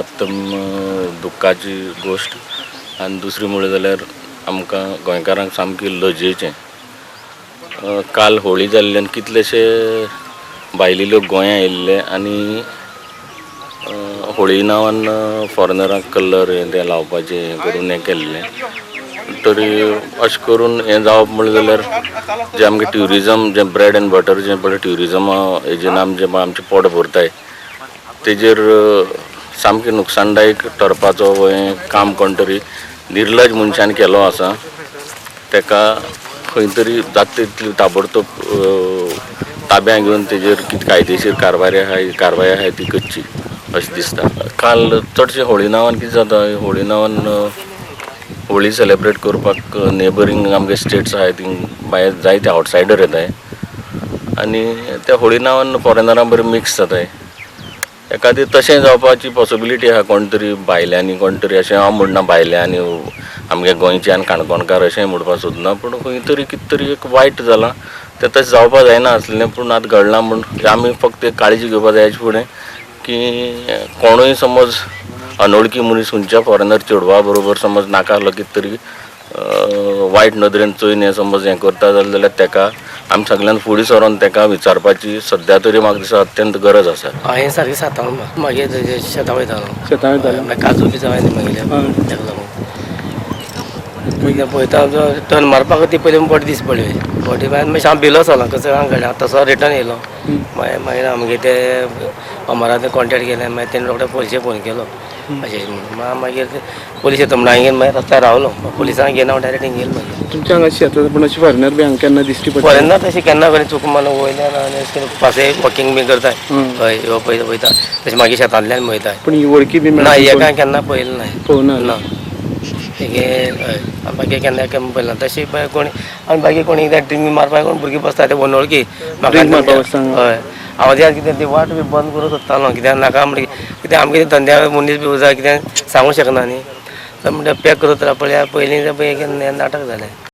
अत्यंत दुख्खाची गोश्ट आनी दुसरी म्हणलें जाल्यार आमकां गोंयकारांक सामकी लजेचें. काल होळी जाल्ल्यान कितलेशे भायले लोक गोंया येयल्ले आनी होळी नांवान फॉरेनरांक कलर हें तें लावपाचें हें करून हें केल्लें. तरी अशें करून हें जावप म्हणलें जाल्यार जें आमगें ट्युरिजम जें ब्रेड एंड बटर जें पळय ट्युरिजमा हेजेन आमचें आमचें पोट भरताय तेजेर सामकें नुकसाणदायक ठरपाचो हें काम कोण तरी निर्लज मनशान केलो आसा. तेका खंय तरी जाता तितली ताबडतोब ताब्यां घेवन तेजेर कितें कायदेशीर कारवाय आहा कारवाय आहा ती करची अशें दिसता. काल चडशें होळी नांवान कितें जाता, होळी नांवान होळी सेलेब्रेट करपाक नेबरींग आमगे स्टेट्स आहाय थिंग भायर जायते आवटसायडर येताय आनी त्या होळी नांवान फॉरेनरां बरें मिक्स जाताय. एकादी तशें जावपाची पॉसिबिलिटी आहा. कोण तरी भायल्यांनी कोण तरी अशें हांव म्हणना भायल्यांनी आमगे गोंयचे आनी काणकोणकार अशें म्हणपाक सोदना, पूण खंय तरी कितें तरी एक वायट जालां तें तशें जावपाक जायना आसलें, पूण आतां घडलां म्हूण आमी फक्त एक काळजी घेवपाक जाय हेचे फुडें की कोणूय समज अनोळखी मनीस खंयच्या फॉरेनर चेडवा बरोबर समज नाका आसलो कितें तरी वायट नदरेन चोयन हें समज हें करता जाल्यार तेका आमी सगळ्यान फुडें सरोन तेका विचारपाची सद्या तरी म्हाका दिसता अत्यंत गरज आसा. हांवें सारकें सातांक मागीर शेतां वयतालो. शेतां वयतालो. मागीर काजू बी जाय न्ही मागीर तेका लागून मागीर पळयता टर्न मारपाक ती पयलीं बॉडी दिस पडली. बॉडी मागीर हांव भिलो चलो कसो हांव घडया तसो रिटर्न येयलो. मागीर मागीर आमगे ते अमरा ते कॉन्टेक्ट केले. मागीर तेणी रोखडे पोलिशेक फोन केलो अशें म्हणून. मागीर पोलीस येता म्हणून हांवें मागीर रस्त्यार रावलो. पोलिसांक घेवन हांव डायरेक्ट हिंग येयलो. मागीर तुमच्या हांगा शेत पूण अशें फॉरेनर बी हांगा केन्ना दिश्टी पडटा? फॉरेनर तशें केन्ना कडेन चूक मारून वयल्यान आनी अशें करून पासय वॉकिंग बी करताय. हय, यो पळयता वयता तशें मागीर शेतांतल्यान वयताय. पूण ही वळखी बी ना, हेका केन्ना पळयलें ना. पळोवना? ना, हेगे हय बाकी केन्ना केन्ना पळयलें ना तशी. कोणी आनी बाकी कोणी कितें ड्रिंक मारपाक कोण भुरगीं बसता ते अनवळखी. Drink मारपाक बसता हांगा? हय, हांव ते कितें ती वाट बी बंद करूंक सोदतालो कित्याक नाका म्हणटकीर कित्याक आमगे धंद्या मनीस बी जाय कितें सांगूंक शकना न्ही. म्हणटा पॅक करत पळया पयलीं पळय नाटक जालें.